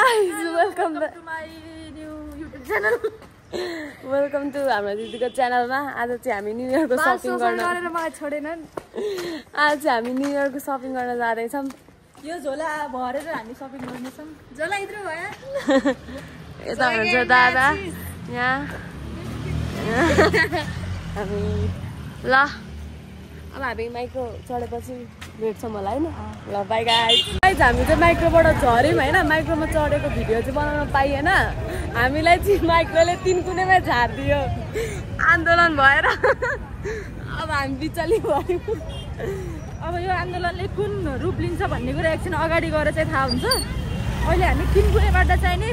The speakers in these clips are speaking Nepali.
guys, welcome to my new YouTube channel. Welcome to हाम्रो दिदीको च्यानलमा। आज चाहिँ हामी न्यू इयरको शपिङ गर्न गरेर मलाई छोडेनन्। आज हामी न्यू इयरको शपिङ गर्न जाँदैछौँ। यो झोला भरेर हामी शपिङ गर्नेछौँ। झोला इत्रो भयो। यता हुन्छ दादा यहाँ हामी ल अब हामी माइक्रो चढेपछि भेट्छौँ होला हैन। ल बाइ गाइस। हामी चाहिँ माइक्रोबाट झर्यौँ हैन। माइक्रोमा चढेको भिडियो चाहिँ बनाउन पाइएन। हामीलाई चाहिँ माइक्रोले 3 कुनेमा झार्दियो आन्दोलन भएर। अब हामी बिचली भयौँ। अब यो आन्दोलनले कुन रूप लिन्छ भन्ने कुरा एकछिन अगाडि गएर चाहिँ थाहा हुन्छ। अहिले हामी 3 कुनेबाट चाहिँ नि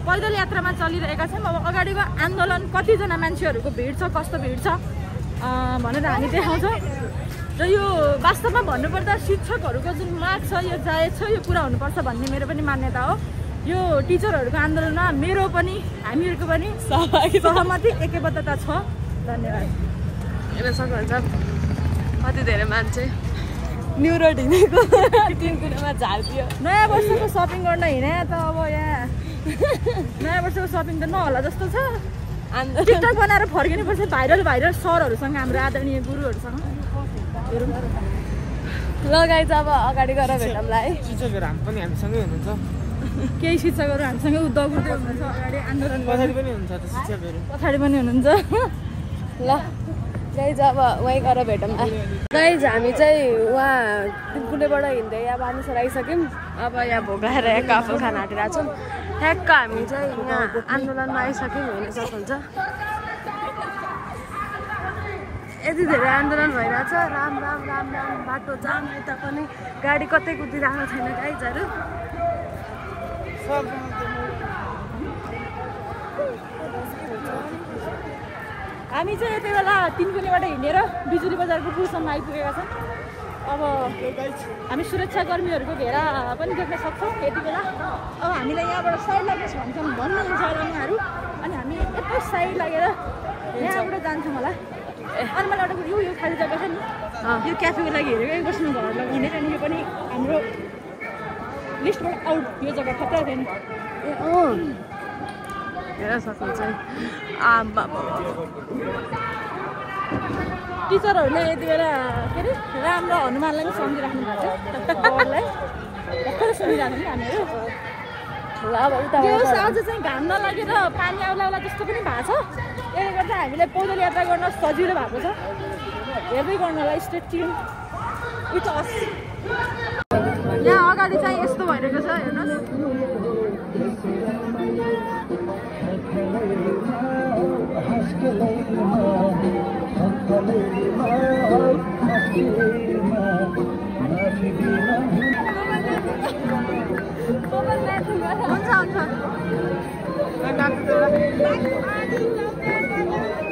पैदल यात्रामा चलिरहेका छौँ। अब अगाडिको आन्दोलन कतिजना मान्छेहरूको भिड छ, कस्तो भिड छ भनेर हामी देखाउँछौँ। र यो वास्तवमा भन्नुपर्दा शिक्षकहरूको जुन माग छ यो जायज छ, यो पुरा हुनुपर्छ भन्ने मेरो पनि मान्यता हो। यो टिचरहरूको आन्दोलनमा मेरो पनि हामीहरूको पनि सहमति एकबद्धता छ। धन्यवाद। हेर्न सक्नुहुन्छ कति धेरै मान्छे न्यु रोड हिँडेको 3 कुनामा झार्दियो। नयाँ वर्षको सपिङ गर्न हिँडे त अब यहाँ नयाँ वर्षको सपिङ त नहोला जस्तो छ। टिकटक बनाएर फर्किनुपर्छ भाइरल सरहरूसँग, हाम्रो आदरणीय गुरुहरूसँग। ल गाइस अब अगाडि गएर भेटौँला है। शिक्षकहरू हामी पनि हामीसँगै हुनुहुन्छ। केही शिक्षकहरू हामीसँगै उद्योगुर्दै हुनुहुन्छ। अगाडि आन्दोलन पछाडि पनि हुनुहुन्छ त शिक्षकहरू, पछाडि पनि हुनुहुन्छ। ल गाइस अब वहीँ गएर भेटौँला। गाइस हामी चाहिँ उहाँ कुनेबाट हिँड्दै यहाँ बानेश्वर आइसक्यौँ। अब यहाँ भोगाएर यहाँ काफल खान आँटिरहेको छौँ। ठ्याक्क हामी चाहिँ यहाँ आन्दोलनमा आइसक्यौँ। हेर्न सक्नुहुन्छ यति धेरै आन्दोलन भइरहेछ। राम राम राम राम बाटो जाम। यता पनि गाडी कतै कुदिरहेको छैन गाइजहरू। हामी चाहिँ यति बेला 3 कुनेबाट हिँडेर बिजुली बजारको पुलसम्म आइपुगेका छौँ। अब हामी सुरक्षाकर्मीहरूको घेरा पनि देख्न सक्छौँ यति बेला। अब हामीलाई यहाँबाट साइड लागेछ भन्नुहुन्छ होला उहाँहरू। अनि हामी यत्रो साइड लागेर यहाँबाट जान्छौँ होला। अनि मलाई एउटा यो खाली जग्गा छ नि, यो क्याफेको लागि हेरेकै बस्नु घर लगाउने। अनि यो पनि हाम्रो लिस्टबाट आउट। यो जग्गा खतरा थियो नि। हेर्न सक्नुहुन्छ टिचरहरूले यति बेला के अरे राम र हनुमानलाई पनि सम्झिराख्नु भएको छ। भर्खर सुनिरहेको नि हामीहरू। ल अब उता आज चाहिँ घाम नलागेर पानी आउला जस्तो पनि भएको छ। यसले गर्दा हामीलाई पैदल यात्रा गर्न सजिलो भएको छ। हेर्दै गर्नु होला। Stay tune with us. यहाँ अगाडि चाहिँ यस्तो भइरहेको छ हेर्नुहोस्।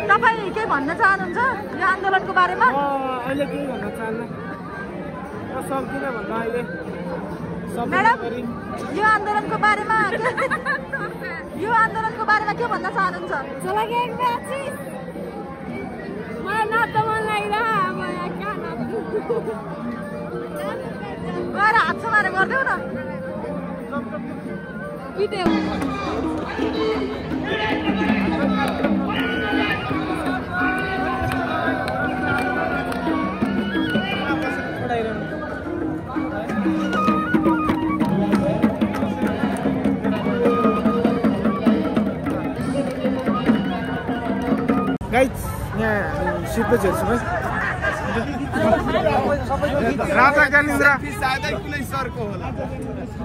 तपाईँ के भन्न चाहनुहुन्छ यो आन्दोलनको बारेमा? अहिले केही भन्न चाहन्न। सक्दिनँ भन्न अहिले। म्याडम यो आन्दोलनको बारेमा के भन्न चाहनुहुन्छ? गएर हात समाएर गरिदेऊ न। गाइस यहाँ सिटको हेर्छु है। राजा ज्ञानेन्द्र सायदै कुनै सरको होला।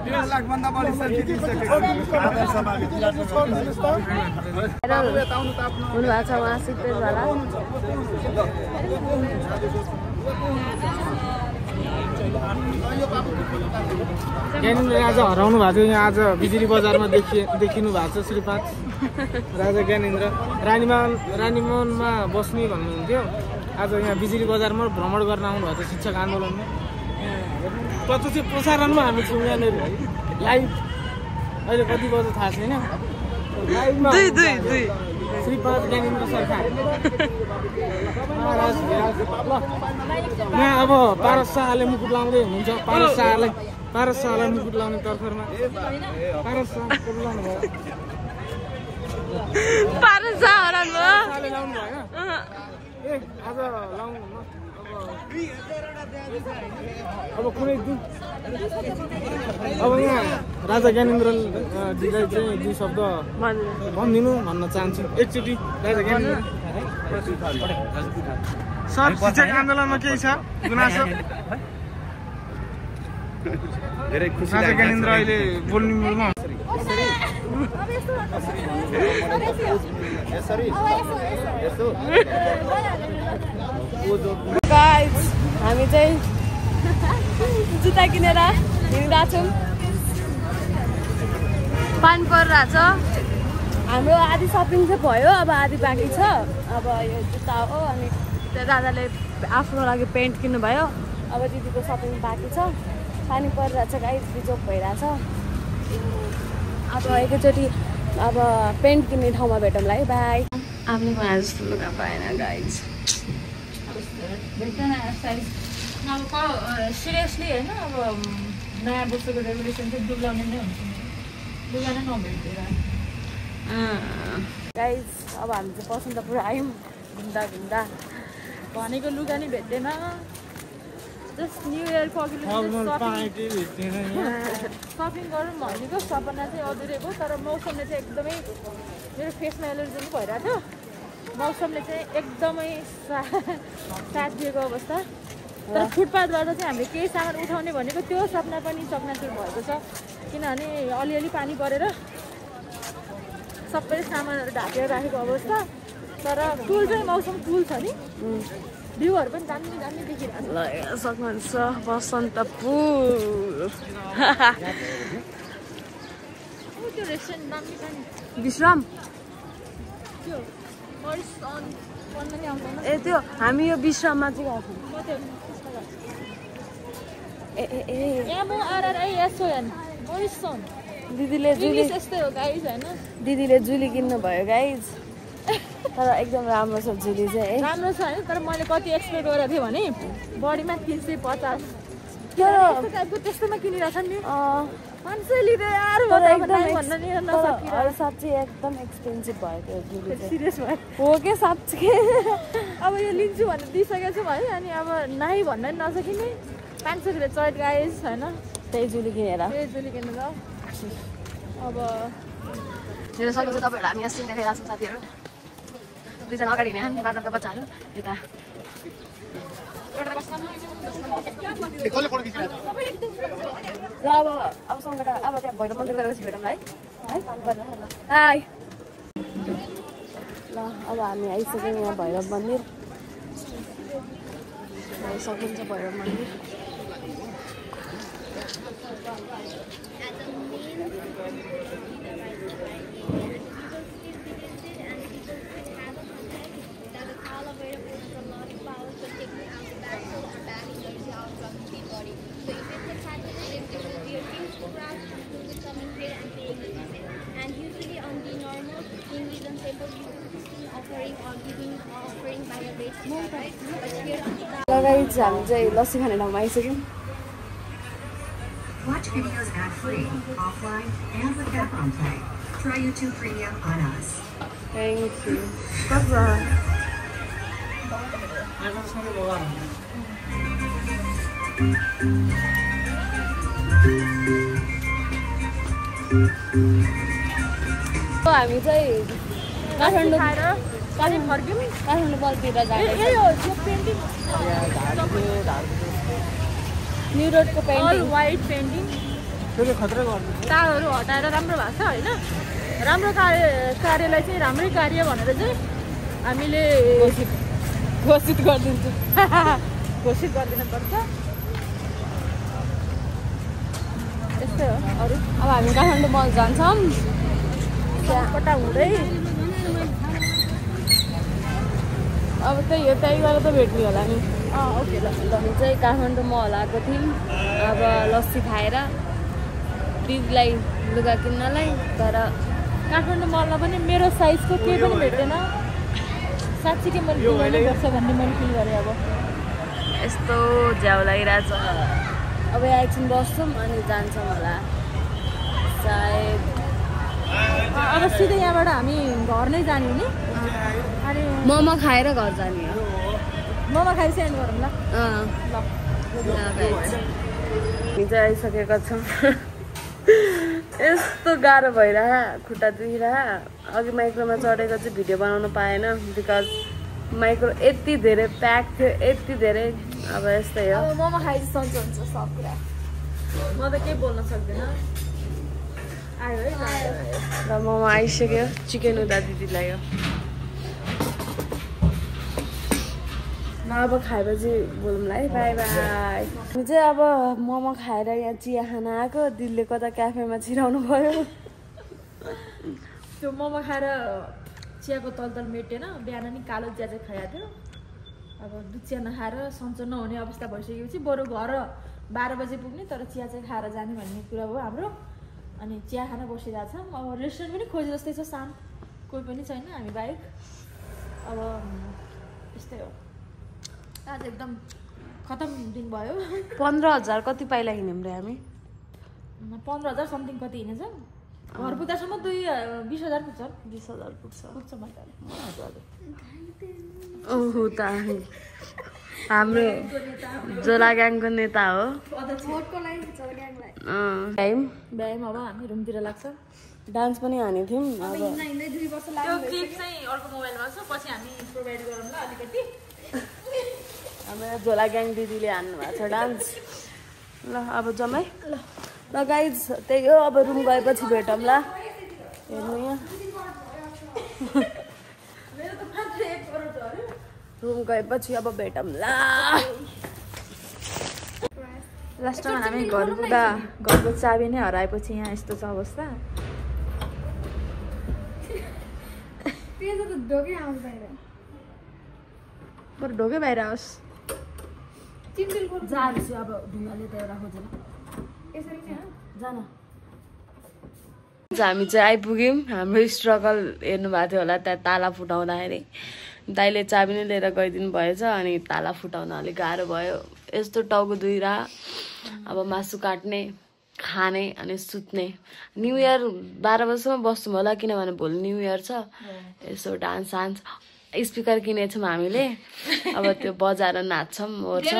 1.5 लाख भन्दा बढी सर जितिसकेको आदर्श समावेश हुनुभएको छ उहाँ सिद्धेशवाला। ज्ञानेन्द्र राजा हराउनु भएको थियो। यहाँ आज बिजुली बजारमा देखिनु भएको छ श्रीपाद राजा ज्ञानेन्द्र। रानीमोहनमा बस्ने भन्नुहुन्थ्यो। आज यहाँ बिजुली बजारमा भ्रमण गर्न आउनुभएको छ शिक्षक आन्दोलनमा। प्रत्यक्ष प्रसारणमा हामी छौँ यहाँनिर लाइभ। अहिले कति बज्यो थाहा छैन। लाइभमा श्रीपाद ज्ञानेन्द्र सरकार। यहाँ अब पारस शाहले मुकुट लाउँदै हुनुहुन्छ। पारस शाहलाई पारस शाहलाई मुकुट लाउने तर्फरमा पारस शाह लाउनु भयो पारस शाह हराउनु भयो शाहले लाउनु भएन ए आज लाउनु न अब कुनै दिन अब यहाँ राजा ज्ञानेन्द्रजीलाई चाहिँ 2 शब्द भनिदिनु भन्न चाहन्छु एकचोटि राजा ज्ञानेन्द्र सर शिक्षक आन्दोलनमा केही छ गुनासो धेरै खुसी राजा ज्ञानेन्द्र अहिले बोल्ने मुडमा गाइज हामी चाहिँ जुत्ता किनेर हिँडिरहेछौँ पानी परिरहेछ हाम्रो आधी सपिङ चाहिँ भयो अब आधी बाँकी छ अब यो जुत्ता हो अनि त्यो दादाले आफ्नो लागि पेन्ट किन्नुभयो अब दिदीको सपिङ बाँकी छ पानी परिरहेछ गाइज बिजोक भइरहेछ अब एकैचोटि अब पेन्ट किन्ने ठाउँमा भेटौँला है बाई आफ्नो मलाई जस्तो लुगा पाएन गाइज अब सिरियसली होइन अब नयाँ वर्षको रेभोल्युसन चाहिँ डुब्लाउने नै हुन्छ लुगा नै नभेट्दैन गाइज अब हामी चाहिँ बसन्तपुर आयौँ घुम्दा घुम्दा भनेको लुगा नि भेट्दैन जस्ट न्यु इयरको अघिल्लो सपिङ गरौँ भनेको सपना चाहिँ अधुरै भयो तर मौसमले चाहिँ एकदमै मेरो फेसमा एलर्जी पनि भइरहेको थियो मौसमले चाहिँ एकदमै साथ दिएको अवस्था तर फुटपाथबाट चाहिँ हामीले केही सामान उठाउने भनेको त्यो सपना पनि चकनाचुर भएको छ किनभने अलिअलि पानी परेर सबै सामानहरू ढाकेर राखेको अवस्था तर कुल चाहिँ मौसम कुल छ नि भ्यूहरू पनि दामी दामी देखिरहेको ल सक्नुहुन्छ बसन्तपुर त्यो रेस्टुरेन्ट दामी छ नि विश्राम त्यो मरिसन भन्न नि आउँदैन ए त्यो हामी यो विश्राममा चाहिँ गएको MORRISON मरिसन दिदीले जुली यस्तै हो गाइज होइन दिदीले जुली किन्नु भयो गाइज तर एकदम राम्रो छ जुली चाहिँ राम्रो छ होइन तर मैले कति एक्सपेक्ट गरेको थिएँ भने बडीमा 350 तर टाइपको त्यस्तोमा किनिरहेछ नि 500 लिँदै यार साँच्चै एकदम एक्सपेन्सिभ भयो त्यो जुली चाहिँ सिरियस भयो हो के साँच्चै अब यो लिन्छु भनेर दिइसकेको छु है अनि अब नाइ भन्न नि नसकिने 500 रुपियाँ चर्ट गाइज होइन त्यही जुली किनेर त्यही जुली किन्नु ल अब मेरो सकेको तपाईँहरू हामी यहाँ सिन देखाइरहेको छौँ साथीहरू दुईजना अगाडि नै बाह्र त बच्चाहरू यता ल अब सँगै अब त्यहाँ भैरव मन्दिर गएर भेटौँ है हाई ल अब हामी आइसक्यौँ यहाँ भैरव मन्दिर सकिन्छ भैरव मन्दिर And usually on the normal Hinduism temple, you see offering or giving offering by a base, right? But here on the लगाइ हामी चाहिँ लस्सी खाने ठाउँमा आइसक्यौँ Watch videos ad-free, offline, and with background play. Try YouTube Premium on us. Thank you हामी चाहिँ काठमाडौँ बलतिर न्यु रोडको पेन्टिङ वाइट पेन्टिङ तारहरू हटाएर राम्रो भएको छ होइन राम्रो कार्यलाई चाहिँ राम्रै कार्य भनेर चाहिँ हामीले घोषित गरिदिन्छौँ घोषित गरिदिनुपर्छ यस्तै हो अरू अब हामी काठमाडौँ मल जान्छौँ कता हुँदै अब त्यही हो त्यही गएर त भेट्ने होला नि ओके ल हामी चाहिँ काठमाडौँ मल आएको थियौँ अब लस्सी खाएर दिदीलाई लुगा किन्नलाई तर काठमाडौँ मलमा पनि मेरो साइजको केही पनि भेट्दैन साँच्चीकै मैले किन्नुपर्छ भन्ने मैले फिल गरेँ अब यस्तो झ्याउ लागिरहेछ अब एकछिन बस्छौँ अनि जान्छौँ होला सायद। अब सिधै यहाँबाट हामी घर नै जाने हो नि अनि मोमो खाएर घर जाने हो। मोमो खाएर सेन्ड गरौँ ल। हामी चाहिँ आइसकेका छौँ। यस्तो गाह्रो भइरह खुट्टा दुखिरह। अघि माइक्रोमा चढेको चाहिँ भिडियो बनाउनु पाएन बिकज माइक्रो यति धेरै प्याक थियो यति धेरै। अब यस्तै हो। अब मोमो खाएर सन्चो हुन्छ सब कुरा। म त केही बोल्न सक्दिनँ। आयो है र मोमो आइसक्यो। चिकन उता दिदीलाई हो। अब खाएपछि बोलौँला है। By by. हामी चाहिँ अब मोमो खाएर यहाँ चिया खान आएको। दिदीले कता क्याफेमा छिराउनु भयो। त्यो मोमो खाएर चियाको तलतल मेटेन। बिहान नि कालो चिया चाहिँ खाएको थियो। अब दुध चिया नखाएर सन्चो नहुने अवस्था भइसकेपछि बरु घर 12 बजे पुग्ने तर चिया चाहिँ खाएर जाने भन्ने कुरा हो हाम्रो। अनि चिया खान बसिरहेको छौँ। अब रेस्टुरेन्ट पनि खोजे जस्तै छ शान्त। कोही पनि छैन हामी बाहेक। अब यस्तै हो। आज एकदम खतम दिन भयो। 15,000 कति पाइला हिँड्यौँ रे हामी? 15,000 समथिङ कति हिँडेछ। घर पुग्दासम्म 20,000 पुग्छ। 20,000 पुग्छ मजाले। ओहो त हाम्रो जोला ग्याङको नेता हो। बिहान अब हामी रुमतिर लाग्छ। डान्स पनि हानेको थियौँ। अब त्यो क्लिप चाहिँ अर्को मोबाइलमा छ। पछि हामी प्रोभाइड गरौँ ल अलिकति। हाम्रो झोला ग्याङ दिदीले हान्नु भएको छ डान्स। ल अब जम्मै ल गाइज त्यही हो। अब रुम गएपछि भेटौँला। हेर्नु यहाँ रुम गएपछि अब भेटौँला। लास्टमा हामी घर पुग्दा घरको चाबी नै हराएपछि यहाँ यस्तो छ अवस्था। बरु ढोकै बाहिर आओस्। जान्छु अब ढुङ्गाले त एउटा खोजेर जान। हामी चाहिँ आइपुग्यौँ। हाम्रो स्ट्रगल हेर्नु भएको थियो होला। त्यहाँ ताला फुटाउँदाखेरि दाइले चाबी नै लिएर गइदिनु भएछ अनि ताला फुटाउन अलिक गाह्रो भयो। यस्तो टाउको दुइरा। अब मासु काट्ने खाने अनि सुत्ने। न्यु इयर 12 बजीसम्म बस्छौँ होला किनभने भोलि न्यु इयर छ। यसो डान्स सान्स स्पिकर किनेछौँ हामीले। अब त्यो बजाएर नाच्छौँ ओर्छौँ।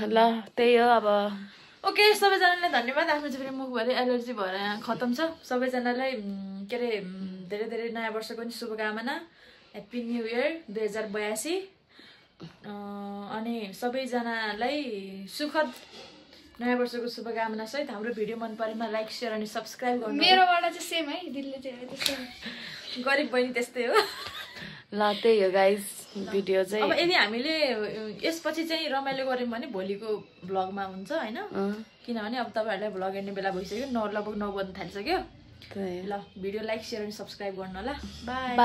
ल त्यही हो अब। ओके सबैजनालाई धन्यवाद। आफ्नो चाहिँ फेरि मुखभरि एलर्जी भएर यहाँ खतम छ। सबैजनालाई के अरे धेरै धेरै नयाँ वर्षको पनि शुभकामना। Happy new year 2082। अनि सबैजनालाई सुखद नयाँ वर्षको शुभकामना सहित हाम्रो भिडियो मन परेमा लाइक सेयर अनि सब्सक्राइब गर्नु। मेरोबाट चाहिँ सेम है। दिदीले चाहिँ त्यस्तै गरिब बहिनी त्यस्तै हो। ल त्यही हो गाइज भिडियो चाहिँ। अब यदि हामीले यसपछि चाहिँ रमाइलो गऱ्यौँ भने भोलिको भ्लगमा हुन्छ होइन। किनभने अब तपाईँहरूलाई भ्लग हेर्ने बेला भइसक्यो। लगभग 9 बज्न थालिसक्यो। ल भिडियो लाइक सेयर अनि सब्सक्राइब गर्नु होला। बाई।